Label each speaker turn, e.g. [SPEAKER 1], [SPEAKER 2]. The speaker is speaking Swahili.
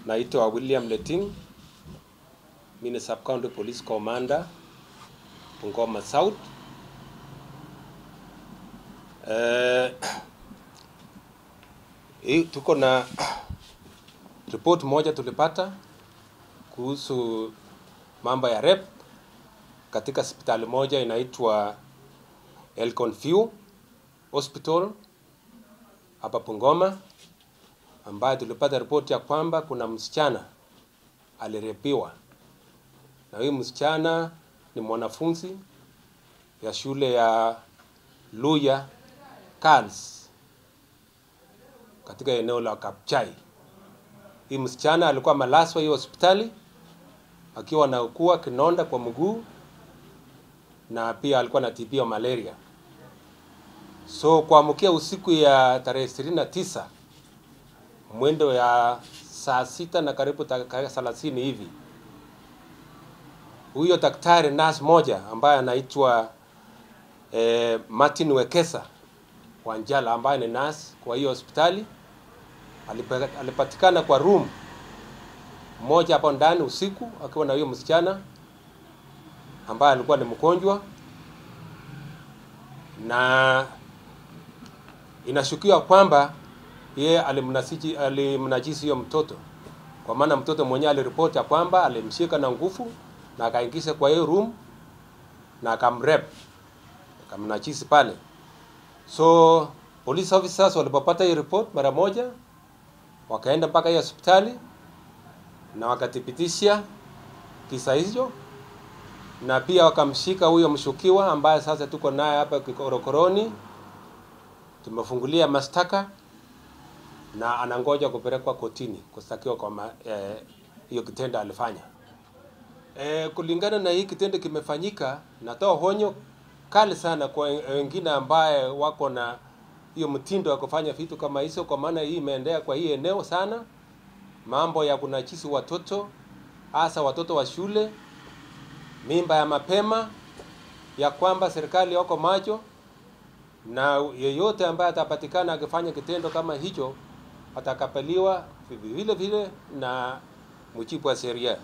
[SPEAKER 1] Naitwa William Leting, mimi ni Sub County Police Commander Bungoma South. Tuko na report moja tulipata kuhusu mambo ya rape katika hospitali moja inaitwa Elgon View Hospital hapa Bungoma, ambayo tulipata ripoti ya kwamba kuna msichana alirepiwa, na huyu msichana ni mwanafunzi ya shule ya Luya Girls katika eneo la Kapchai. Hii msichana alikuwa amelazwa hiyo hospitali akiwa anaugua kinonda kwa mguu na pia alikuwa anatibiwa malaria. So kuamkia usiku ya tarehe 29 mwendo ya saa 6 na karibu dakika 30 hivi, huyo daktari nurse moja ambaye anaitwa Martin Wekesa Wanjala ambaye ni nurse kwa hiyo hospitali alipatikana kwa room moja hapo ndani usiku akiwa na huyo msichana ambaye alikuwa ni mgonjwa, na inashukiwa kwamba yeye alimnajisi huyo mtoto, kwa maana mtoto mwenyewe aliripoti ya kwamba alimshika na nguvu na akaingisha kwa hiyo room na akamrep, akamnajisi pale. So police officers walipopata hiyo report mara moja wakaenda mpaka hiyo hospitali na wakathibitisha kisa hicho, na pia wakamshika huyo mshukiwa ambaye sasa tuko naye hapa kikorokoroni. Tumefungulia mashtaka na anangoja kupelekwa kotini kushtakiwa kwa hiyo kitendo alifanya. Kulingana na hii kitendo kimefanyika, natoa honyo kali sana kwa wengine ambaye wako na hiyo mtindo wa kufanya vitu kama hizo, kwa maana hii imeendea kwa hii eneo sana, mambo ya kunajisi watoto, hasa watoto wa shule, mimba ya mapema, ya kwamba serikali wako macho na yeyote ambaye atapatikana akifanya kitendo kama hicho atakapeliwa vile vile na mujibu wa sheria.